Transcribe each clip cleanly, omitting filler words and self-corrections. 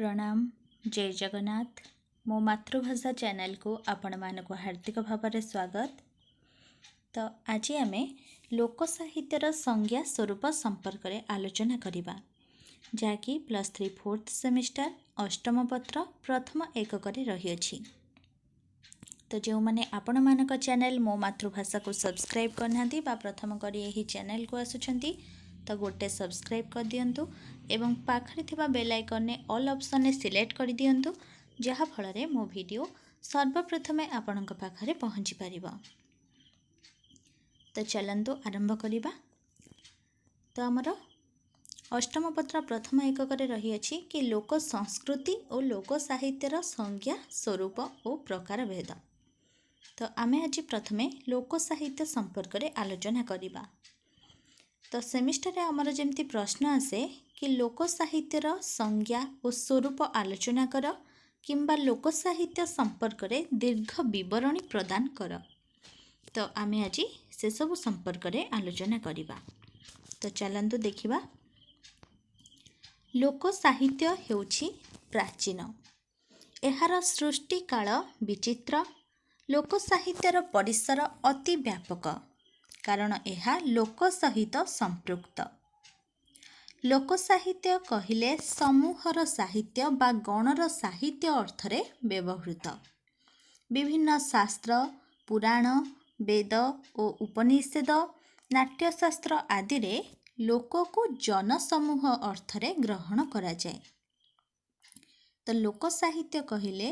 ପ୍ରଣାମ, ଜୟ ଜଗନ୍ନାଥ। ମୋ ମାତୃଭାଷା ଚ୍ୟାନେଲକୁ ଆପଣମାନଙ୍କୁ ହାର୍ଦ୍ଦିକ ଭାବରେ ସ୍ୱାଗତ। ତ ଆଜି ଆମେ ଲୋକ ସାହିତ୍ୟର ସଂଜ୍ଞା, ସ୍ୱରୂପ ସମ୍ପର୍କରେ ଆଲୋଚନା କରିବା, ଯାହାକି +3 ଫୋର୍ଥ ସେମିଷ୍ଟାର ଅଷ୍ଟମ ପତ୍ର ପ୍ରଥମ ଏକକରେ ରହିଅଛି। ତ ଯେଉଁମାନେ ଆପଣମାନଙ୍କ ଚ୍ୟାନେଲ ମୋ ମାତୃଭାଷାକୁ ସବସ୍କ୍ରାଇବ୍ କରିନାହାନ୍ତି ବା ପ୍ରଥମ କରି ଏହି ଚ୍ୟାନେଲକୁ ଆସୁଛନ୍ତି, ତ ଗୋଟେ ସବସ୍କ୍ରାଇବ୍ କରିଦିଅନ୍ତୁ ଏବଂ ପାଖରେ ଥିବା ବେଲ୍ ଆଇକନ୍ରେ ଅଲ୍ ଅପସନ୍ରେ ସିଲେକ୍ଟ କରିଦିଅନ୍ତୁ, ଯାହାଫଳରେ ମୋ ଭିଡ଼ିଓ ସର୍ବପ୍ରଥମେ ଆପଣଙ୍କ ପାଖରେ ପହଞ୍ଚି ପାରିବ। ତ ଚାଲନ୍ତୁ ଆରମ୍ଭ କରିବା। ତ ଆମର ଅଷ୍ଟମ ପତ୍ର ପ୍ରଥମ ଏକକରେ ରହିଅଛି କି ଲୋକ ସଂସ୍କୃତି ଓ ଲୋକ ସାହିତ୍ୟର ସଂଜ୍ଞା, ସ୍ୱରୂପ ଓ ପ୍ରକାରଭେଦ। ତ ଆମେ ଆଜି ପ୍ରଥମେ ଲୋକ ସାହିତ୍ୟ ସମ୍ପର୍କରେ ଆଲୋଚନା କରିବା। ତ ସେମିଷ୍ଟରରେ ଆମର ଯେମିତି ପ୍ରଶ୍ନ ଆସେ କି ଲୋକ ସାହିତ୍ୟର ସଂଜ୍ଞା ଓ ସ୍ୱରୂପ ଆଲୋଚନା କର କିମ୍ବା ଲୋକ ସାହିତ୍ୟ ସମ୍ପର୍କରେ ଦୀର୍ଘ ବିବରଣୀ ପ୍ରଦାନ କର, ତ ଆମେ ଆଜି ସେସବୁ ସମ୍ପର୍କରେ ଆଲୋଚନା କରିବା। ତ ଚାଲନ୍ତୁ ଦେଖିବା। ଲୋକ ସାହିତ୍ୟ ହେଉଛି ପ୍ରାଚୀନ। ଏହାର ସୃଷ୍ଟିକାଳ ବିଚିତ୍ର। ଲୋକ ସାହିତ୍ୟର ପରିସର ଅତି ବ୍ୟାପକ, କାରଣ ଏହା ଲୋକ ସହିତ ସମ୍ପୃକ୍ତ। ଲୋକ ସାହିତ୍ୟ କହିଲେ ସମୂହର ସାହିତ୍ୟ ବା ଗଣର ସାହିତ୍ୟ ଅର୍ଥରେ ବ୍ୟବହୃତ। ବିଭିନ୍ନ ଶାସ୍ତ୍ର, ପୁରାଣ, ବେଦ ଓ ଉପନିଷଦ, ନାଟ୍ୟଶାସ୍ତ୍ର ଆଦିରେ ଲୋକକୁ ଜନସମୂହ ଅର୍ଥରେ ଗ୍ରହଣ କରାଯାଏ। ତ ଲୋକ ସାହିତ୍ୟ କହିଲେ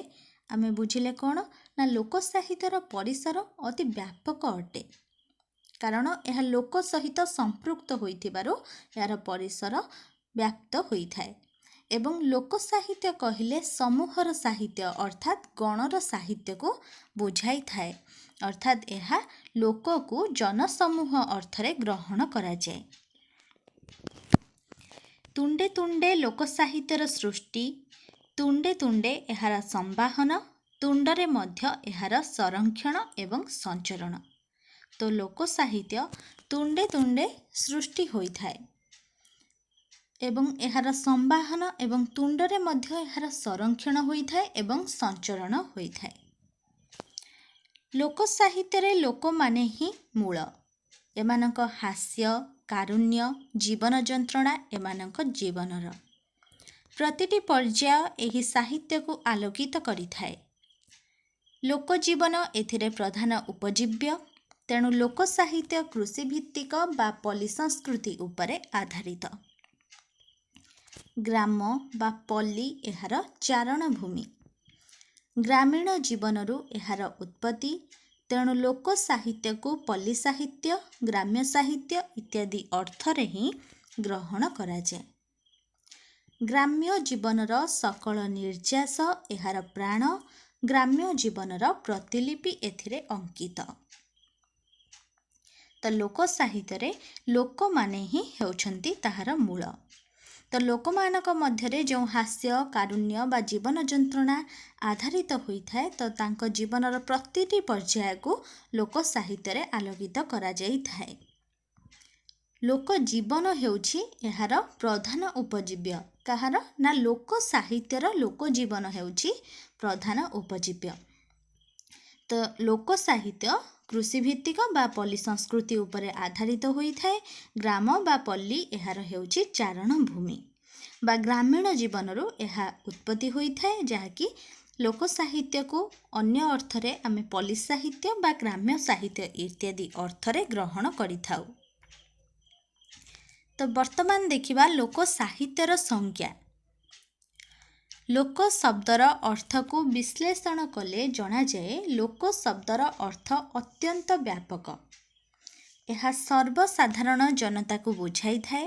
ଆମେ ବୁଝିଲେ କ'ଣ ନା ଲୋକ ସାହିତ୍ୟର ପରିସର ଅତି ବ୍ୟାପକ ଅଟେ, କାରଣ ଏହା ଲୋକ ସହିତ ସମ୍ପୃକ୍ତ ହୋଇଥିବାରୁ ଏହାର ପରିସର ବ୍ୟାପ୍ତ ହୋଇଥାଏ। ଏବଂ ଲୋକ ସାହିତ୍ୟ କହିଲେ ସମୂହର ସାହିତ୍ୟ, ଅର୍ଥାତ୍ ଗଣର ସାହିତ୍ୟକୁ ବୁଝାଇଥାଏ, ଅର୍ଥାତ୍ ଏହା ଲୋକକୁ ଜନସମୂହ ଅର୍ଥରେ ଗ୍ରହଣ କରାଯାଏ। ତୁଣ୍ଡେ ତୁଣ୍ଡେ ଲୋକ ସାହିତ୍ୟର ସୃଷ୍ଟି, ତୁଣ୍ଡେ ତୁଣ୍ଡେ ଏହାର ସମ୍ବାହନ, ତୁଣ୍ଡରେ ମଧ୍ୟ ଏହାର ସଂରକ୍ଷଣ ଏବଂ ସଞ୍ଚରଣ। ତ ଲୋକ ସାହିତ୍ୟ ତୁଣ୍ଡେ ତୁଣ୍ଡେ ସୃଷ୍ଟି ହୋଇଥାଏ ଏବଂ ଏହାର ସମ୍ବାହନ ଏବଂ ତୁଣ୍ଡରେ ମଧ୍ୟ ଏହାର ସଂରକ୍ଷଣ ହୋଇଥାଏ ଏବଂ ସଞ୍ଚରଣ ହୋଇଥାଏ। ଲୋକ ସାହିତ୍ୟରେ ଲୋକମାନେ ହିଁ ମୂଳ। ଏମାନଙ୍କ ହାସ୍ୟ, କାରୁଣ୍ୟ, ଜୀବନ ଯନ୍ତ୍ରଣା ଏମାନଙ୍କ ଜୀବନର ପ୍ରତିଟି ପର୍ଯ୍ୟାୟ ଏହି ସାହିତ୍ୟକୁ ଆଲୋକିତ କରିଥାଏ। ଲୋକଜୀବନ ଏଥିରେ ପ୍ରଧାନ ଉପଜୀବ୍ୟ। ତେଣୁ ଲୋକ ସାହିତ୍ୟ କୃଷିଭିତ୍ତିକ ବା ପଲ୍ଲୀ ସଂସ୍କୃତି ଉପରେ ଆଧାରିତ। ଗ୍ରାମ ବା ପଲ୍ଲୀ ଏହାର ଚାରଣ ଭୂମି। ଗ୍ରାମୀଣ ଜୀବନରୁ ଏହାର ଉତ୍ପତ୍ତି। ତେଣୁ ଲୋକ ସାହିତ୍ୟକୁ ପଲ୍ଲୀ ସାହିତ୍ୟ, ଗ୍ରାମ୍ୟ ସାହିତ୍ୟ ଇତ୍ୟାଦି ଅର୍ଥରେ ହିଁ ଗ୍ରହଣ କରାଯାଏ। ଗ୍ରାମ୍ୟ ଜୀବନର ସକଳ ନିର୍ଯାସ ଏହାର ପ୍ରାଣ। ଗ୍ରାମ୍ୟ ଜୀବନର ପ୍ରତିଲିପି ଏଥିରେ ଅଙ୍କିତ। ତ ଲୋକ ସାହିତ୍ୟରେ ଲୋକମାନେ ହିଁ ହେଉଛନ୍ତି ତାହାର ମୂଳ। ତ ଲୋକମାନଙ୍କ ମଧ୍ୟରେ ଯେଉଁ ହାସ୍ୟ, କାରୁଣ୍ୟ ବା ଜୀବନ ଯନ୍ତ୍ରଣା ଆଧାରିତ ହୋଇଥାଏ, ତ ତାଙ୍କ ଜୀବନର ପ୍ରତିଟି ପର୍ଯ୍ୟାୟକୁ ଲୋକ ସାହିତ୍ୟରେ ଆଲୋକିତ କରାଯାଇଥାଏ। ଲୋକ ଜୀବନ ହେଉଛି ଏହାର ପ୍ରଧାନ ଉପଜୀବ୍ୟ। କାହାର ନା ଲୋକ ସାହିତ୍ୟର ଲୋକ ଜୀବନ ହେଉଛି ପ୍ରଧାନ ଉପଜୀବ୍ୟ। ତ ଲୋକ ସାହିତ୍ୟ କୃଷିଭିତ୍ତିକ ବା ପଲ୍ଲୀ ସଂସ୍କୃତି ଉପରେ ଆଧାରିତ ହୋଇଥାଏ। ଗ୍ରାମ ବା ପଲ୍ଲୀ ଏହାର ହେଉଛି ଚାରଣ ଭୂମି ବା ଗ୍ରାମୀଣ ଜୀବନରୁ ଏହା ଉତ୍ପତ୍ତି ହୋଇଥାଏ, ଯାହାକି ଲୋକ ସାହିତ୍ୟକୁ ଅନ୍ୟ ଅର୍ଥରେ ଆମେ ପଲ୍ଲୀ ସାହିତ୍ୟ ବା ଗ୍ରାମ୍ୟ ସାହିତ୍ୟ ଇତ୍ୟାଦି ଅର୍ଥରେ ଗ୍ରହଣ କରିଥାଉ। ତ ବର୍ତ୍ତମାନ ଦେଖିବା ଲୋକ ସାହିତ୍ୟର ସଂଜ୍ଞା। ଲୋକ ଶବ୍ଦର ଅର୍ଥକୁ ବିଶ୍ଳେଷଣ କଲେ ଜଣାଯାଏ, ଲୋକ ଶବ୍ଦର ଅର୍ଥ ଅତ୍ୟନ୍ତ ବ୍ୟାପକ। ଏହା ସର୍ବସାଧାରଣ ଜନତାକୁ ବୁଝାଇଥାଏ।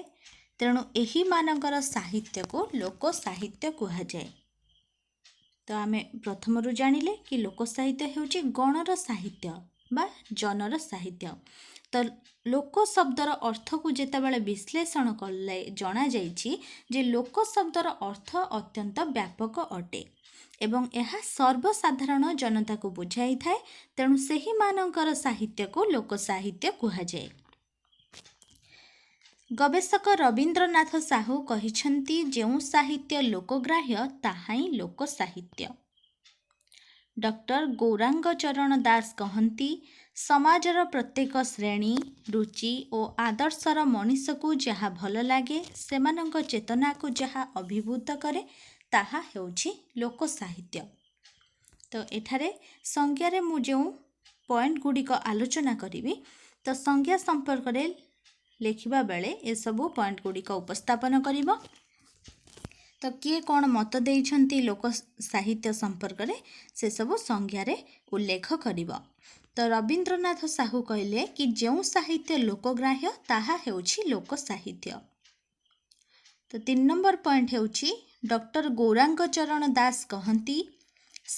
ତେଣୁ ଏହିମାନଙ୍କର ସାହିତ୍ୟକୁ ଲୋକ ସାହିତ୍ୟ କୁହାଯାଏ। ତ ଆମେ ପ୍ରଥମରୁ ଜାଣିଲେ କି ଲୋକ ସାହିତ୍ୟ ହେଉଛି ଗଣର ସାହିତ୍ୟ ବା ଜନର ସାହିତ୍ୟ। ତ ଲୋକ ଶବ୍ଦର ଅର୍ଥକୁ ଯେତେବେଳେ ବିଶ୍ଳେଷଣ କଲେ ଜଣାଯାଇଛି ଯେ ଲୋକ ଶବ୍ଦର ଅର୍ଥ ଅତ୍ୟନ୍ତ ବ୍ୟାପକ ଅଟେ ଏବଂ ଏହା ସର୍ବସାଧାରଣ ଜନତାକୁ ବୁଝାଇଥାଏ। ତେଣୁ ସେହିମାନଙ୍କର ସାହିତ୍ୟକୁ ଲୋକ ସାହିତ୍ୟ କୁହାଯାଏ। ଗବେଷକ ରବୀନ୍ଦ୍ରନାଥ ସାହୁ କହିଛନ୍ତି, ଯେଉଁ ସାହିତ୍ୟ ଲୋକଗ୍ରାହ୍ୟ ତାହା ହିଁ ଲୋକ ସାହିତ୍ୟ। ଡକ୍ଟର ଗୌରାଙ୍ଗ ଚରଣ ଦାସ କହନ୍ତି, ସମାଜର ପ୍ରତ୍ୟେକ ଶ୍ରେଣୀ, ରୁଚି ଓ ଆଦର୍ଶର ମଣିଷକୁ ଯାହା ଭଲ ଲାଗେ, ସେମାନଙ୍କ ଚେତନାକୁ ଯାହା ଅଭିଭୂତ କରେ, ତାହା ହେଉଛି ଲୋକ ସାହିତ୍ୟ। ତ ଏଠାରେ ସଂଜ୍ଞାରେ ମୁଁ ଯେଉଁ ପଏଣ୍ଟ ଗୁଡ଼ିକ ଆଲୋଚନା କରିବି, ତ ସଂଜ୍ଞା ସମ୍ପର୍କରେ ଲେଖିବା ବେଳେ ଏସବୁ ପଏଣ୍ଟ ଗୁଡ଼ିକ ଉପସ୍ଥାପନ କରିବ। ତ କିଏ କ'ଣ ମତ ଦେଇଛନ୍ତି ଲୋକ ସାହିତ୍ୟ ସମ୍ପର୍କରେ, ସେସବୁ ସଂଜ୍ଞାରେ ଉଲ୍ଲେଖ କରିବ। ତ ରବୀନ୍ଦ୍ରନାଥ ସାହୁ କହିଲେ କି ଯେଉଁ ସାହିତ୍ୟ ଲୋକଗ୍ରାହ୍ୟ ତାହା ହେଉଛି ଲୋକ ସାହିତ୍ୟ। ତ 3 ନମ୍ବର ପଏଣ୍ଟ ହେଉଛି, ଡକ୍ଟର ଗୌରାଙ୍ଗ ଚରଣ ଦାସ କହନ୍ତି,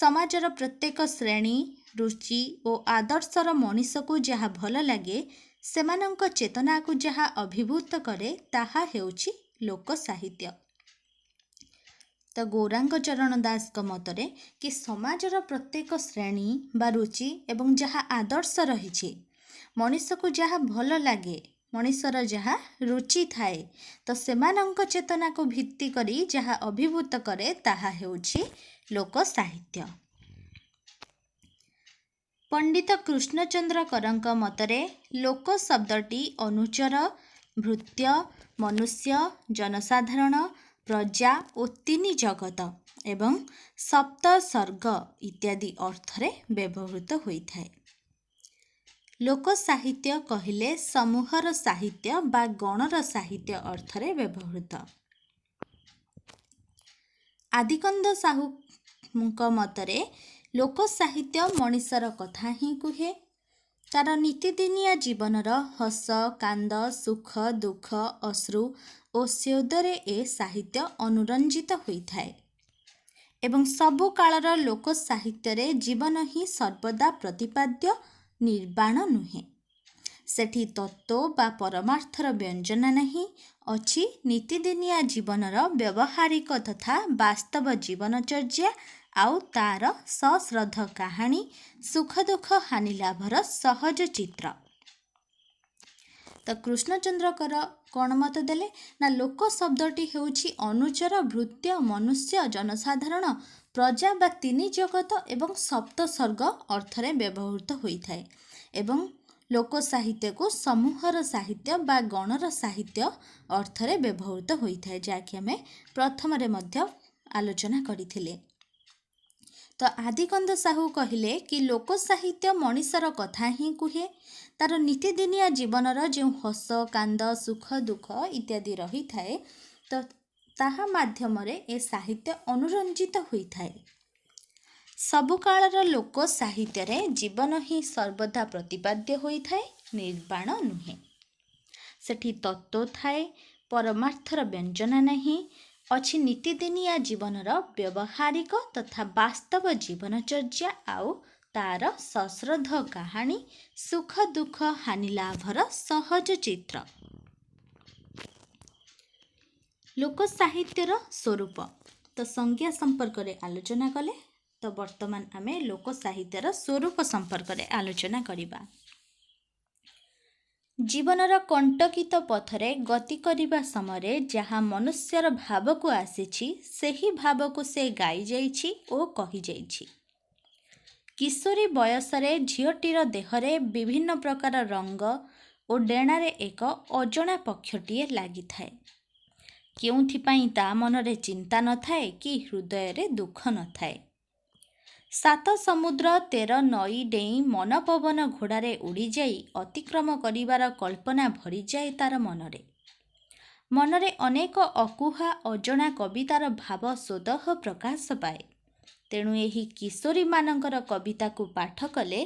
ସମାଜର ପ୍ରତ୍ୟେକ ଶ୍ରେଣୀ, ରୁଚି ଓ ଆଦର୍ଶର ମଣିଷକୁ ଯାହା ଭଲ ଲାଗେ, ସେମାନଙ୍କ ଚେତନାକୁ ଯାହା ଅଭିଭୂତ କରେ, ତାହା ହେଉଛି ଲୋକ ସାହିତ୍ୟ। ତ ଗୌରାଙ୍ଗ ଚରଣ ଦାସଙ୍କ ମତରେ କି ସମାଜର ପ୍ରତ୍ୟେକ ଶ୍ରେଣୀ ବା ରୁଚି ଏବଂ ଯାହା ଆଦର୍ଶ ରହିଛି, ମଣିଷକୁ ଯାହା ଭଲ ଲାଗେ, ମଣିଷର ଯାହା ରୁଚି ଥାଏ, ତ ସେମାନଙ୍କ ଚେତନାକୁ ଭିତ୍ତି କରି ଯାହା ଅଭିଭୂତ କରେ, ତାହା ହେଉଛି ଲୋକ ସାହିତ୍ୟ। ପଣ୍ଡିତ କୃଷ୍ଣଚନ୍ଦ୍ର କରଙ୍କ ମତରେ ଲୋକ ଶବ୍ଦଟି ଅନୁଚର, ଭୃତ୍ୟ, ମନୁଷ୍ୟ, ଜନସାଧାରଣ, ପ୍ରଜା ଓ ତିନି ଜଗତ ଏବଂ ସପ୍ତ ସର୍ଗ ଇତ୍ୟାଦି ଅର୍ଥରେ ବ୍ୟବହୃତ ହୋଇଥାଏ। ଲୋକ ସାହିତ୍ୟ କହିଲେ ସମୂହର ସାହିତ୍ୟ ବା ଗଣର ସାହିତ୍ୟ ଅର୍ଥରେ ବ୍ୟବହୃତ। ଆଦିକନ୍ଦ ସାହୁଙ୍କ ମତରେ ଲୋକ ସାହିତ୍ୟ ମଣିଷର କଥା ହିଁ କୁହେ। ତାର ନିତିଦିନିଆ ଜୀବନର ହସ, କାନ୍ଦ, ସୁଖ, ଦୁଃଖ, ଅଶ୍ରୁ ଓ ସ୍ୱେଦରେ ଏ ସାହିତ୍ୟ ଅନୁରଞ୍ଜିତ ହୋଇଥାଏ ଏବଂ ସବୁ କାଳର ଲୋକ ସାହିତ୍ୟରେ ଜୀବନ ହିଁ ସର୍ବଦା ପ୍ରତିପାଦ୍ୟ, ନିର୍ବାଣ ନୁହେଁ। ସେଠି ତତ୍ତ୍ୱ ବା ପରମାର୍ଥର ବ୍ୟଞ୍ଜନା ନାହିଁ, ଅଛି ନିତିଦିନିଆ ଜୀବନର ବ୍ୟବହାରିକ ତଥା ବାସ୍ତବ ଜୀବନଚର୍ଯ୍ୟା ଆଉ ତାର ସଶ୍ରଦ୍ଧ କାହାଣୀ, ସୁଖ ଦୁଃଖ ହାନିଲାଭର ସହଜ ଚିତ୍ର। ତ କୃଷ୍ଣଚନ୍ଦ୍ର କର କ'ଣ ମତ ଦେଲେ ନା, ଲୋକ ଶବ୍ଦଟି ହେଉଛି ଅନୁଚର, ଭୃତ୍ୟ, ମନୁଷ୍ୟ, ଜନସାଧାରଣ, ପ୍ରଜା ବା ତିନି ଜଗତ ଏବଂ ସପ୍ତସର୍ଗ ଅର୍ଥରେ ବ୍ୟବହୃତ ହୋଇଥାଏ ଏବଂ ଲୋକ ସାହିତ୍ୟକୁ ସମୂହର ସାହିତ୍ୟ ବା ଗଣର ସାହିତ୍ୟ ଅର୍ଥରେ ବ୍ୟବହୃତ ହୋଇଥାଏ, ଯାହାକି ଆମେ ପ୍ରଥମରେ ମଧ୍ୟ ଆଲୋଚନା କରିଥିଲେ। ତ ଆଦିକନ୍ଦ ସାହୁ କହିଲେ କି ଲୋକ ସାହିତ୍ୟ ମଣିଷର କଥା ହିଁ କୁହେ। ତାର ନିତିଦିନିଆ ଜୀବନର ଯେଉଁ ହସ, କାନ୍ଦ, ସୁଖ, ଦୁଃଖ ଇତ୍ୟାଦି ରହିଥାଏ, ତ ତାହା ମାଧ୍ୟମରେ ଏ ସାହିତ୍ୟ ଅନୁରଞ୍ଜିତ ହୋଇଥାଏ। ସବୁ କାଳର ଲୋକ ସାହିତ୍ୟରେ ଜୀବନ ହିଁ ସର୍ବଦା ପ୍ରତିପାଦ୍ୟ ହୋଇଥାଏ, ନିର୍ବାଣ ନୁହେଁ। ସେଠି ତତ୍ତ୍ୱ ଥାଏ, ପରମାର୍ଥର ବ୍ୟଞ୍ଜନା ନାହିଁ, ଅଛି ନିତିଦିନିଆ ଜୀବନର ବ୍ୟବହାରିକ ତଥା ବାସ୍ତବ ଜୀବନଚର୍ଯ୍ୟା ଆଉ ତାର ସଶ୍ରଦ୍ଧ କାହାଣୀ, ସୁଖ ଦୁଃଖ ହାନିଲାଭର ସହଜ ଚିତ୍ର। ଲୋକ ସାହିତ୍ୟର ସ୍ୱରୂପ। ତ ସଂଜ୍ଞା ସମ୍ପର୍କରେ ଆଲୋଚନା କଲେ, ତ ବର୍ତ୍ତମାନ ଆମେ ଲୋକ ସାହିତ୍ୟର ସ୍ୱରୂପ ସମ୍ପର୍କରେ ଆଲୋଚନା କରିବା। ଜୀବନର କଣ୍ଟକିତ ପଥରେ ଗତି କରିବା ସମୟରେ ଯାହା ମନୁଷ୍ୟର ଭାବକୁ ଆସିଛି, ସେହି ଭାବକୁ ସେ ଗାଇଯାଇଛି ଓ କହିଯାଇଛି। କିଶୋରୀ ବୟସରେ ଝିଅଟିର ଦେହରେ ବିଭିନ୍ନ ପ୍ରକାର ରଙ୍ଗ ଓ ଡେଣାରେ ଏକ ଅଜଣା ପକ୍ଷଟିଏ ଲାଗିଥାଏ। କେଉଁଥିପାଇଁ ତା ମନରେ ଚିନ୍ତା ନଥାଏ କି ହୃଦୟରେ ଦୁଃଖ ନଥାଏ। ସାତ ସମୁଦ୍ର ତେର ନଈ ଡେଇଁ ମନ ପବନ ଘୋଡ଼ାରେ ଉଡ଼ିଯାଇ ଅତିକ୍ରମ କରିବାର କଳ୍ପନା ଭରିଯାଏ ତାର ମନରେ। ମନରେ ଅନେକ ଅକୁହା ଅଜଣା କବିତାର ଭାବ ସ୍ୱତଃ ପ୍ରକାଶ ପାଏ। ତେଣୁ ଏହି କିଶୋରୀମାନଙ୍କର କବିତାକୁ ପାଠ କଲେ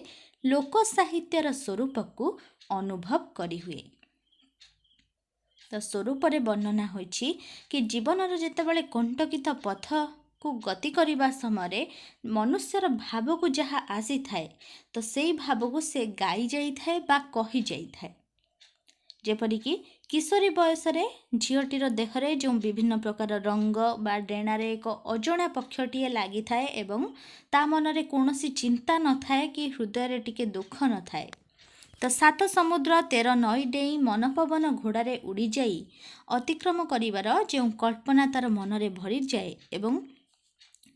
ଲୋକ ସାହିତ୍ୟର ସ୍ୱରୂପକୁ ଅନୁଭବ କରିହୁଏ। ତ ସ୍ୱରୂପରେ ବର୍ଣ୍ଣନା ହୋଇଛି କି ଜୀବନର ଯେତେବେଳେ କଣ୍ଟକିତ ପଥକୁ ଗତି କରିବା ସମୟରେ ମନୁଷ୍ୟର ଭାବକୁ ଯାହା ଆସିଥାଏ, ତ ସେଇ ଭାବକୁ ସେ ଗାଇ ଯାଇଥାଏ ବା କହି ଯାଇଥାଏ। ଯେପରିକି କିଶୋରୀ ବୟସରେ ଝିଅଟିର ଦେହରେ ଯେଉଁ ବିଭିନ୍ନ ପ୍ରକାର ରଙ୍ଗ ବା ଡେଣାରେ ଏକ ଅଜଣା ପକ୍ଷଟିଏ ଲାଗିଥାଏ ଏବଂ ତା ମନରେ କୌଣସି ଚିନ୍ତା ନଥାଏ କି ହୃଦୟରେ ଟିକେ ଦୁଃଖ ନଥାଏ, ତ ସାତ ସମୁଦ୍ର ତେର ନଈ ଡେଇଁ ମନପବନ ଘୋଡ଼ାରେ ଉଡ଼ିଯାଇ ଅତିକ୍ରମ କରିବାର ଯେଉଁ କଳ୍ପନା ତା'ର ମନରେ ଭରିଯାଏ ଏବଂ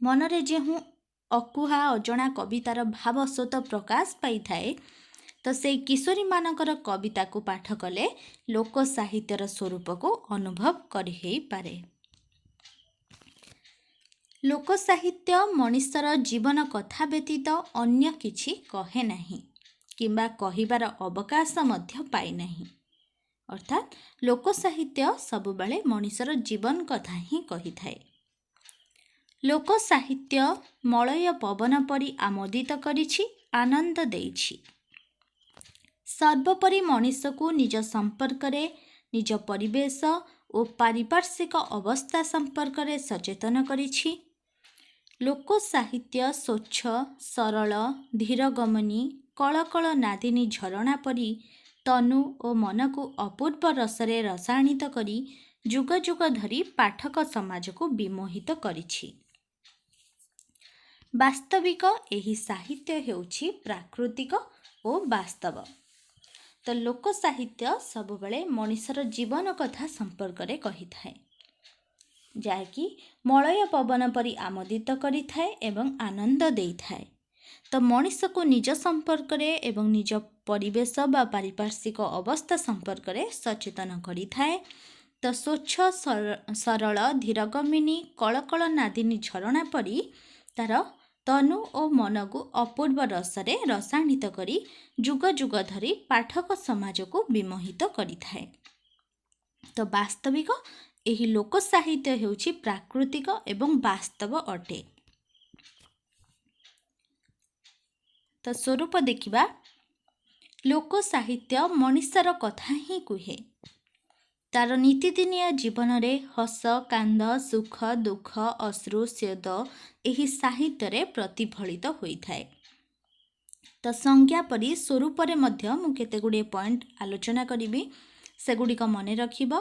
ମନରେ ଯେଉଁ ଅକୁହା ଅଜଣା କବିତାର ଭାବ ସ୍ୱତଃ ପ୍ରକାଶ ପାଇଥାଏ, ତ ସେଇ କିଶୋରୀମାନଙ୍କର କବିତାକୁ ପାଠ କଲେ ଲୋକ ସାହିତ୍ୟର ସ୍ୱରୂପକୁ ଅନୁଭବ କରି ହେଇପାରେ। ଲୋକ ସାହିତ୍ୟ ମଣିଷର ଜୀବନ କଥା ବ୍ୟତୀତ ଅନ୍ୟ କିଛି କହେ ନାହିଁ କିମ୍ବା କହିବାର ଅବକାଶ ମଧ୍ୟ ପାଇନାହିଁ। ଅର୍ଥାତ୍ ଲୋକ ସାହିତ୍ୟ ସବୁବେଳେ ମଣିଷର ଜୀବନ କଥା ହିଁ କହିଥାଏ। ଲୋକ ସାହିତ୍ୟ ମଳୟ ପବନ ପରି ଆମୋଦିତ କରିଛି, ଆନନ୍ଦ ଦେଇଛି। ସର୍ବୋପରି ମଣିଷକୁ ନିଜ ସମ୍ପର୍କରେ, ନିଜ ପରିବେଶ ଓ ପାରିପାର୍ଶ୍ୱିକ ଅବସ୍ଥା ସମ୍ପର୍କରେ ସଚେତନ କରିଛି। ଲୋକ ସାହିତ୍ୟ ସ୍ୱଚ୍ଛ, ସରଳ, ଧୀରଗମନୀ, କଳକଳ ନାଦିନୀ ଝରଣା ପରି ତନୁ ଓ ମନକୁ ଅପୂର୍ବ ରସରେ ରସାଣିତ କରି ଯୁଗ ଯୁଗ ଧରି ପାଠକ ସମାଜକୁ ବିମୋହିତ କରିଛି। ବାସ୍ତବିକ ଏହି ସାହିତ୍ୟ ହେଉଛି ପ୍ରାକୃତିକ ଓ ବାସ୍ତବ। ତ ଲୋକ ସାହିତ୍ୟ ସବୁବେଳେ ମଣିଷର ଜୀବନ କଥା ସମ୍ପର୍କରେ କହିଥାଏ, ଯାହାକି ମଳୟ ପବନ ପରି ଆମୋଦିତ କରିଥାଏ ଏବଂ ଆନନ୍ଦ ଦେଇଥାଏ। ତ ମଣିଷକୁ ନିଜ ସମ୍ପର୍କରେ ଏବଂ ନିଜ ପରିବେଶ ବା ପାରିପାର୍ଶ୍ୱିକ ଅବସ୍ଥା ସମ୍ପର୍କରେ ସଚେତନ କରିଥାଏ। ତ ସ୍ୱଚ୍ଛ, ସରଳ, ଧୀରଗମିନୀ, କଳକଳ ନାଦିନୀ ଝରଣା ପରି ତା'ର ତନୁ ଓ ମନକୁ ଅପୂର୍ବ ରସରେ ରସାଣିତ କରି ଯୁଗ ଯୁଗ ଧରି ପାଠକ ସମାଜକୁ ବିମୋହିତ କରିଥାଏ। ତ ବାସ୍ତବିକ ଏହି ଲୋକ ସାହିତ୍ୟ ହେଉଛି ପ୍ରାକୃତିକ ଏବଂ ବାସ୍ତବ ଅଟେ। ତ ସ୍ୱରୂପ ଦେଖିବା। ଲୋକ ସାହିତ୍ୟ ମଣିଷର କଥା ହିଁ କୁହେ। ତା'ର ନିତିଦିନିଆ ଜୀବନରେ ହସ, କାନ୍ଦ, ସୁଖ, ଦୁଃଖ, ଅଶ୍ରୁ, ସ୍ୱେଦ ଏହି ସାହିତ୍ୟରେ ପ୍ରତିଫଳିତ ହୋଇଥାଏ। ତ ସଂଜ୍ଞା ପରି ସ୍ୱରୂପରେ ମଧ୍ୟ ମୁଁ କେତେ ଗୁଡ଼ିଏ ପଏଣ୍ଟ ଆଲୋଚନା କରିବି, ସେଗୁଡ଼ିକ ମନେ ରଖିବ।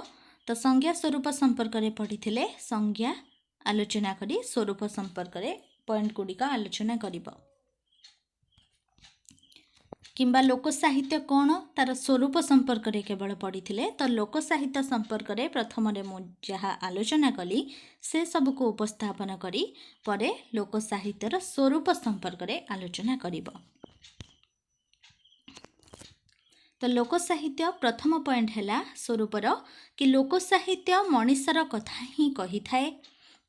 ତ ସଂଜ୍ଞା ସ୍ୱରୂପ ସମ୍ପର୍କରେ ପଢ଼ିଥିଲେ ସଂଜ୍ଞା ଆଲୋଚନା କରି ସ୍ୱରୂପ ସମ୍ପର୍କରେ ପଏଣ୍ଟ ଗୁଡ଼ିକ ଆଲୋଚନା କରିବ, କିମ୍ବା ଲୋକ ସାହିତ୍ୟ କ'ଣ, ତା'ର ସ୍ୱରୂପ ସମ୍ପର୍କରେ କେବଳ ପଢ଼ିଥିଲେ ତ ଲୋକ ସାହିତ୍ୟ ସମ୍ପର୍କରେ ପ୍ରଥମରେ ମୁଁ ଯାହା ଆଲୋଚନା କଲି ସେ ସବୁକୁ ଉପସ୍ଥାପନ କରି ପରେ ଲୋକ ସାହିତ୍ୟର ସ୍ୱରୂପ ସମ୍ପର୍କରେ ଆଲୋଚନା କରିବ। ତ ଲୋକ ସାହିତ୍ୟ ପ୍ରଥମ ପଏଣ୍ଟ ହେଲା ସ୍ୱରୂପର କି ଲୋକ ସାହିତ୍ୟ ମଣିଷର କଥା ହିଁ କହିଥାଏ।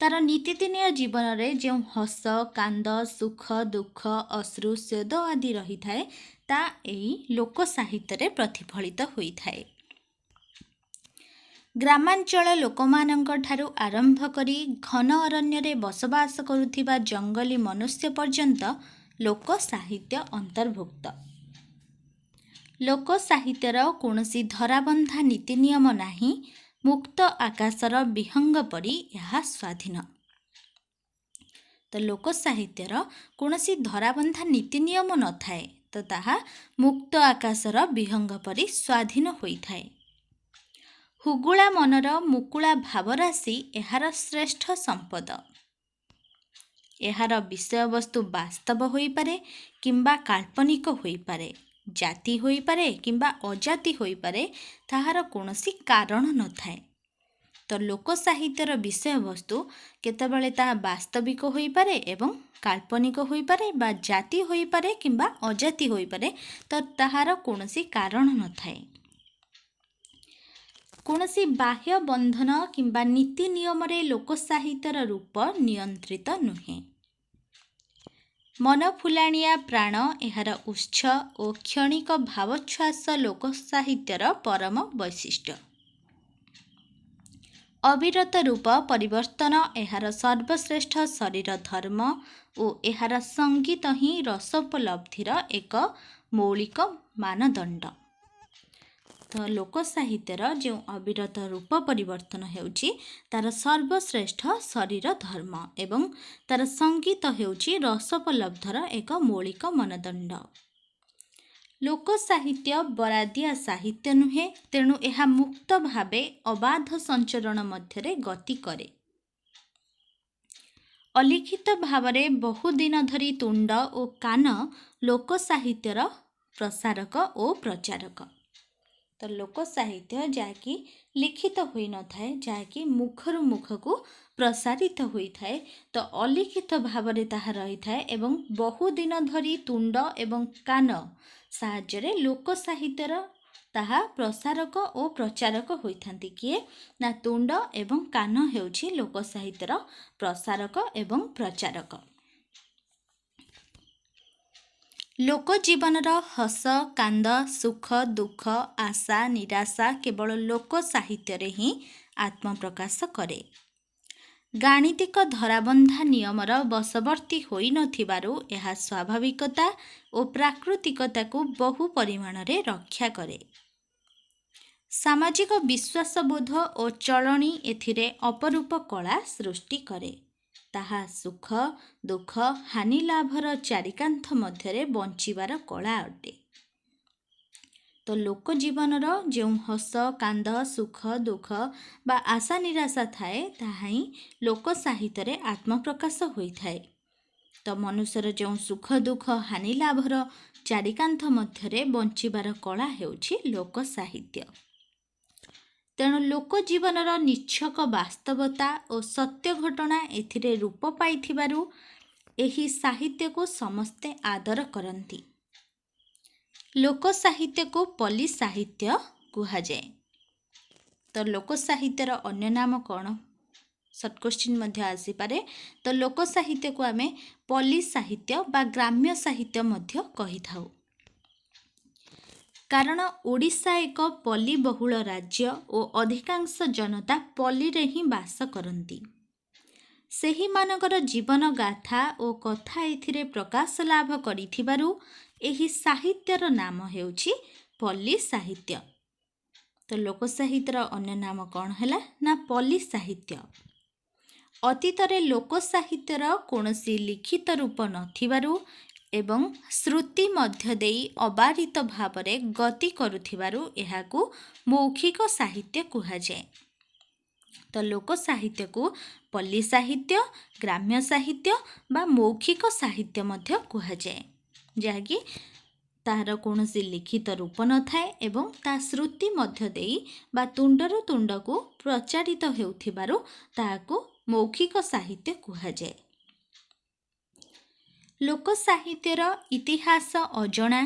ତା'ର ନିତିଦିନିଆ ଜୀବନରେ ଯେଉଁ ହସ, କାନ୍ଦ, ସୁଖ, ଦୁଃଖ, ଅଶ୍ରୁ, ସ୍ୱେଦ ଆଦି ରହିଥାଏ, ତା ଏହି ଲୋକ ସାହିତ୍ୟରେ ପ୍ରତିଫଳିତ ହୋଇଥାଏ। ଗ୍ରାମାଞ୍ଚଳ ଲୋକମାନଙ୍କ ଠାରୁ ଆରମ୍ଭ କରି ଘନ ଅରଣ୍ୟରେ ବସବାସ କରୁଥିବା ଜଙ୍ଗଲୀ ମନୁଷ୍ୟ ପର୍ଯ୍ୟନ୍ତ ଲୋକ ସାହିତ୍ୟ ଅନ୍ତର୍ଭୁକ୍ତ। ଲୋକ ସାହିତ୍ୟର କୌଣସି ଧରାବନ୍ଧା ନୀତି ନିୟମ ନାହିଁ। ମୁକ୍ତ ଆକାଶର ବିହଙ୍ଗ ପରି ଏହା ସ୍ୱାଧୀନ। ତ ଲୋକ ସାହିତ୍ୟର କୌଣସି ଧରାବନ୍ଧା ନୀତି ନିୟମ ନଥାଏ, ତ ତାହା ମୁକ୍ତ ଆକାଶର ବିହଙ୍ଗ ପରି ସ୍ୱାଧୀନ ହୋଇଥାଏ। ହୁଗୁଳା ମନର ମୁକୁଳା ଭାବରାଶି ଏହାର ଶ୍ରେଷ୍ଠ ସମ୍ପଦ। ଏହାର ବିଷୟବସ୍ତୁ ବାସ୍ତବ ହୋଇପାରେ କିମ୍ବା କାଳ୍ପନିକ ହୋଇପାରେ, ଜାତି ହୋଇପାରେ କିମ୍ବା ଅଜାତି ହୋଇପାରେ, ତାହାର କୌଣସି କାରଣ ନଥାଏ। ତ ଲୋକ ସାହିତ୍ୟର ବିଷୟବସ୍ତୁ କେତେବେଳେ ତାହା ବାସ୍ତବିକ ହୋଇପାରେ ଏବଂ କାଳ୍ପନିକ ହୋଇପାରେ ବା ଜାତି ହୋଇପାରେ କିମ୍ବା ଅଜାତି ହୋଇପାରେ, ତ ତାହାର କୌଣସି କାରଣ ନଥାଏ। କୌଣସି ବାହ୍ୟ ବନ୍ଧନ କିମ୍ବା ନୀତି ନିୟମରେ ଲୋକ ସାହିତ୍ୟର ରୂପ ନିୟନ୍ତ୍ରିତ ନୁହେଁ। ମନ ଫୁଲାଣିଆ ପ୍ରାଣ ଏହାର ଉତ୍ସ ଓ କ୍ଷଣିକ ଭାବୋଚ୍ଛ୍ୱାସ ଲୋକ ସାହିତ୍ୟର ପରମ ବୈଶିଷ୍ଟ୍ୟ। ଅବିରତ ରୂପ ପରିବର୍ତ୍ତନ ଏହାର ସର୍ବଶ୍ରେଷ୍ଠ ଶରୀର ଧର୍ମ ଓ ଏହାର ସଙ୍ଗୀତ ହିଁ ରସୋପଲବ୍ଧିର ଏକ ମୌଳିକ ମାନଦଣ୍ଡ। ତ ଲୋକ ସାହିତ୍ୟର ଯେଉଁ ଅବିରତ ରୂପ ପରିବର୍ତ୍ତନ ହେଉଛି ତା'ର ସର୍ବଶ୍ରେଷ୍ଠ ଶରୀର ଧର୍ମ ଏବଂ ତା'ର ସଙ୍ଗୀତ ହେଉଛି ରସୋପଲବ୍ଧର ଏକ ମୌଳିକ ମାନଦଣ୍ଡ। ଲୋକ ସାହିତ୍ୟ ବରାଦିଆ ସାହିତ୍ୟ ନୁହେଁ, ତେଣୁ ଏହା ମୁକ୍ତ ଭାବେ ଅବାଧ ସଞ୍ଚରଣ ମଧ୍ୟରେ ଗତି କରେ। ଅଲିଖିତ ଭାବରେ ବହୁଦିନ ଧରି ତୁଣ୍ଡ ଓ କାନ ଲୋକ ସାହିତ୍ୟର ପ୍ରସାରକ ଓ ପ୍ରଚାରକ। ତ ଲୋକ ସାହିତ୍ୟ ଯାହାକି ଲିଖିତ ହୋଇନଥାଏ, ଯାହାକି ମୁଖରୁ ମୁଖକୁ ପ୍ରସାରିତ ହୋଇଥାଏ, ତ ଅଲିଖିତ ଭାବରେ ତାହା ରହିଥାଏ ଏବଂ ବହୁଦିନ ଧରି ତୁଣ୍ଡ ଏବଂ କାନ ସାହାଯ୍ୟରେ ଲୋକ ସାହିତ୍ୟର ତାହା ପ୍ରସାରକ ଓ ପ୍ରଚାରକ ହୋଇଥାନ୍ତି। କିଏ ନା ତୁଣ୍ଡ ଏବଂ କାନ ହେଉଛି ଲୋକ ସାହିତ୍ୟର ପ୍ରସାରକ ଏବଂ ପ୍ରଚାରକ। ଲୋକ ଜୀବନର ହସ କାନ୍ଦ, ସୁଖ ଦୁଃଖ, ଆଶା ନିରାଶା କେବଳ ଲୋକ ସାହିତ୍ୟରେ ହିଁ ଆତ୍ମପ୍ରକାଶ କରେ। ଗାଣିତିକ ଧରାବନ୍ଧା ନିୟମର ବଶବର୍ତ୍ତୀ ହୋଇନଥିବାରୁ ଏହା ସ୍ୱାଭାବିକତା ଓ ପ୍ରାକୃତିକତାକୁ ବହୁ ପରିମାଣରେ ରକ୍ଷା କରେ। ସାମାଜିକ ବିଶ୍ୱାସବୋଧ ଓ ଚଳଣି ଏଥିରେ ଅପରୂପ କଳା ସୃଷ୍ଟି କରେ। ତାହା ସୁଖ ଦୁଃଖ, ହାନି ଲାଭର ଚାରିକାନ୍ଥ ମଧ୍ୟରେ ବଞ୍ଚିବାର କଳା ଅଟେ। ତ ଲୋକ ଜୀବନର ଯେଉଁ ହସ କାନ୍ଦ, ସୁଖ ଦୁଃଖ ବା ଆଶା ନିରାଶା ଥାଏ, ତାହା ହିଁ ଲୋକ ସାହିତ୍ୟରେ ଆତ୍ମପ୍ରକାଶ ହୋଇଥାଏ। ତ ମନୁଷ୍ୟର ଯେଉଁ ସୁଖ ଦୁଃଖ, ହାନି ଲାଭର ଚାରିକାନ୍ଥ ମଧ୍ୟରେ ବଞ୍ଚିବାର କଳା ହେଉଛି ଲୋକ ସାହିତ୍ୟ। ତେଣୁ ଲୋକ ଜୀବନର ନିଚ୍ଛକ ବାସ୍ତବତା ଓ ସତ୍ୟ ଘଟଣା ଏଥିରେ ରୂପ ପାଇଥିବାରୁ ଏହି ସାହିତ୍ୟକୁ ସମସ୍ତେ ଆଦର କରନ୍ତି। ଲୋକ ସାହିତ୍ୟକୁ ପଲ୍ଲୀ ସାହିତ୍ୟ କୁହାଯାଏ। ତ ଲୋକ ସାହିତ୍ୟର ଅନ୍ୟ ନାମ କ'ଣ? ସର୍ଟ କୋଶ୍ଚିନ୍ ମଧ୍ୟ ଆସିପାରେ। ତ ଲୋକ ସାହିତ୍ୟକୁ ଆମେ ପଲ୍ଲୀ ସାହିତ୍ୟ ବା ଗ୍ରାମ୍ୟ ସାହିତ୍ୟ ମଧ୍ୟ କହିଥାଉ, କାରଣ ଓଡ଼ିଶା ଏକ ପଲ୍ଲୀ ବହୁଳ ରାଜ୍ୟ ଓ ଅଧିକାଂଶ ଜନତା ପଲ୍ଲୀରେ ହିଁ ବାସ କରନ୍ତି। ସେହିମାନଙ୍କର ଜୀବନ ଗାଥା ଓ କଥା ଏଥିରେ ପ୍ରକାଶ ଲାଭ କରିଥିବାରୁ ଏହି ସାହିତ୍ୟର ନାମ ହେଉଛି ପଲ୍ଲୀ ସାହିତ୍ୟ। ତ ଲୋକ ସାହିତ୍ୟର ଅନ୍ୟ ନାମ କ'ଣ ହେଲା ନା ପଲ୍ଲୀ ସାହିତ୍ୟ। ଅତୀତରେ ଲୋକ ସାହିତ୍ୟର କୌଣସି ଲିଖିତ ରୂପ ନଥିବାରୁ ଏବଂ ଶ୍ରୁତି ମଧ୍ୟ ଦେଇ ଅବାରିତ ଭାବରେ ଗତି କରୁଥିବାରୁ ଏହାକୁ ମୌଖିକ ସାହିତ୍ୟ କୁହାଯାଏ। ତ ଲୋକ ସାହିତ୍ୟକୁ ପଲ୍ଲୀ ସାହିତ୍ୟ, ଗ୍ରାମ୍ୟ ସାହିତ୍ୟ ବା ମୌଖିକ ସାହିତ୍ୟ ମଧ୍ୟ କୁହାଯାଏ, ଯାହାକି ତାହାର କୌଣସି ଲିଖିତ ରୂପ ନଥାଏ ଏବଂ ତା ଶ୍ରୁତି ମଧ୍ୟ ଦେଇ ବା ତୁଣ୍ଡରୁ ତୁଣ୍ଡକୁ ପ୍ରଚାରିତ ହେଉଥିବାରୁ ତାହାକୁ ମୌଖିକ ସାହିତ୍ୟ କୁହାଯାଏ। ଲୋକ ସାହିତ୍ୟର ଇତିହାସ ଅଜଣା।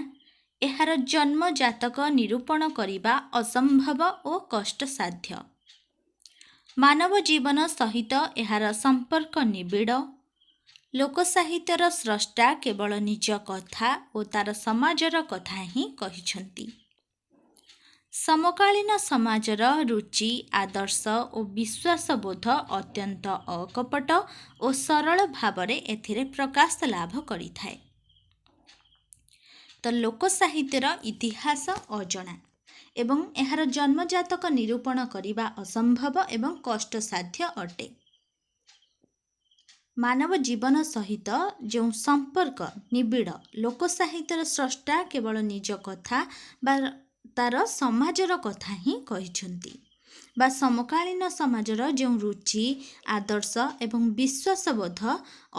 ଏହାର ଜନ୍ମଜାତକ ନିରୂପଣ କରିବା ଅସମ୍ଭବ ଓ କଷ୍ଟସାଧ୍ୟ। ମାନବ ଜୀବନ ସହିତ ଏହାର ସମ୍ପର୍କ ନିବିଡ଼। ଲୋକ ସାହିତ୍ୟର ସ୍ରଷ୍ଟା କେବଳ ନିଜ କଥା ଓ ତାର ସମାଜର କଥା ହିଁ କହିଛନ୍ତି। ସମକାଳୀନ ସମାଜର ରୁଚି, ଆଦର୍ଶ ଓ ବିଶ୍ୱାସବୋଧ ଅତ୍ୟନ୍ତ ଅକପଟ ଓ ସରଳ ଭାବରେ ଏଥିରେ ପ୍ରକାଶ ଲାଭ କରିଥାଏ। ତ ଲୋକ ସାହିତ୍ୟର ଇତିହାସ ଅଜଣା ଏବଂ ଏହାର ଜନ୍ମଜାତକ ନିରୂପଣ କରିବା ଅସମ୍ଭବ ଏବଂ କଷ୍ଟସାଧ୍ୟ ଅଟେ। ମାନବ ଜୀବନ ସହିତ ଯେଉଁ ସମ୍ପର୍କ ନିବିଡ଼, ଲୋକ ସାହିତ୍ୟର ସ୍ରଷ୍ଟା କେବଳ ନିଜ କଥା ବା ତାର ସମାଜର କଥା ହିଁ କହିଛନ୍ତି, ବା ସମକାଳୀନ ସମାଜର ଯେଉଁ ରୁଚି, ଆଦର୍ଶ ଏବଂ ବିଶ୍ୱାସବୋଧ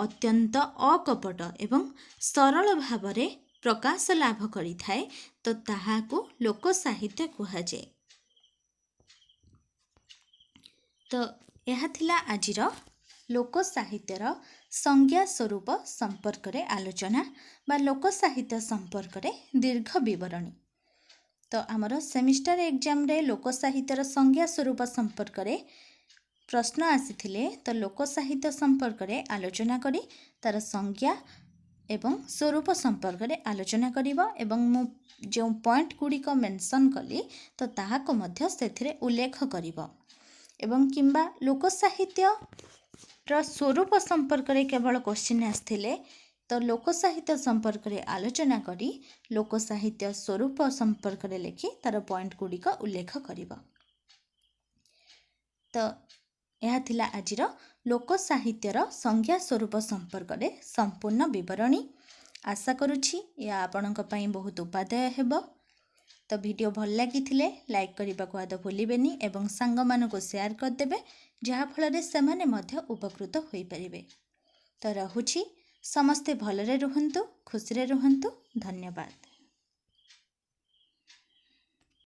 ଅତ୍ୟନ୍ତ ଅକପଟ ଏବଂ ସରଳ ଭାବରେ ପ୍ରକାଶ ଲାଭ କରିଥାଏ, ତ ତାହାକୁ ଲୋକ ସାହିତ୍ୟ କୁହାଯାଏ। ତ ଏହା ଥିଲା ଆଜିର ଲୋକ ସାହିତ୍ୟର ସଂଜ୍ଞା ସ୍ୱରୂପ ସମ୍ପର୍କରେ ଆଲୋଚନା ବା ଲୋକ ସାହିତ୍ୟ ସମ୍ପର୍କରେ ଦୀର୍ଘ ବିବରଣୀ। ତ ଆମର ସେମିଷ୍ଟାର ଏକ୍ଜାମରେ ଲୋକ ସାହିତ୍ୟର ସଂଜ୍ଞା ସ୍ୱରୂପ ସମ୍ପର୍କରେ ପ୍ରଶ୍ନ ଆସିଥିଲେ, ତ ଲୋକ ସାହିତ୍ୟ ସମ୍ପର୍କରେ ଆଲୋଚନା କରି ତାର ସଂଜ୍ଞା ଏବଂ ସ୍ୱରୂପ ସମ୍ପର୍କରେ ଆଲୋଚନା କରିବ ଏବଂ ମୁଁ ଯେଉଁ ପଏଣ୍ଟ ଗୁଡ଼ିକ ମେନସନ୍ କଲି, ତ ତାହାକୁ ମଧ୍ୟ ସେଥିରେ ଉଲ୍ଲେଖ କରିବ। ଏବଂ କିମ୍ବା ଲୋକ ସାହିତ୍ୟର ସ୍ୱରୂପ ସମ୍ପର୍କରେ କେବଳ କୋଶ୍ଚିନ୍ ଆସିଥିଲେ, ତ ଲୋକ ସାହିତ୍ୟ ସମ୍ପର୍କରେ ଆଲୋଚନା କରି ଲୋକ ସାହିତ୍ୟ ସ୍ୱରୂପ ସମ୍ପର୍କରେ ଲେଖି ତାର ପଏଣ୍ଟ ଗୁଡ଼ିକ ଉଲ୍ଲେଖ କରିବ। ତ ଏହା ଥିଲା ଆଜିର ଲୋକ ସାହିତ୍ୟର ସଂଜ୍ଞା ସ୍ୱରୂପ ସମ୍ପର୍କରେ ସମ୍ପୂର୍ଣ୍ଣ ବିବରଣୀ। ଆଶା କରୁଛି ଏହା ଆପଣଙ୍କ ପାଇଁ ବହୁତ ଉପାଦେୟ ହେବ। ତ ଭିଡ଼ିଓ ଭଲ ଲାଗିଥିଲେ ଲାଇକ୍ କରିବାକୁ ଆଦୌ ଭୁଲିବେନି ଏବଂ ସାଙ୍ଗମାନଙ୍କୁ ସେୟାର କରିଦେବେ, ଯାହାଫଳରେ ସେମାନେ ମଧ୍ୟ ଉପକୃତ ହୋଇପାରିବେ। ତ ରହୁଛି, ସମସ୍ତେ ଭଲରେ ରୁହନ୍ତୁ, ଖୁସିରେ ରୁହନ୍ତୁ। ଧନ୍ୟବାଦ।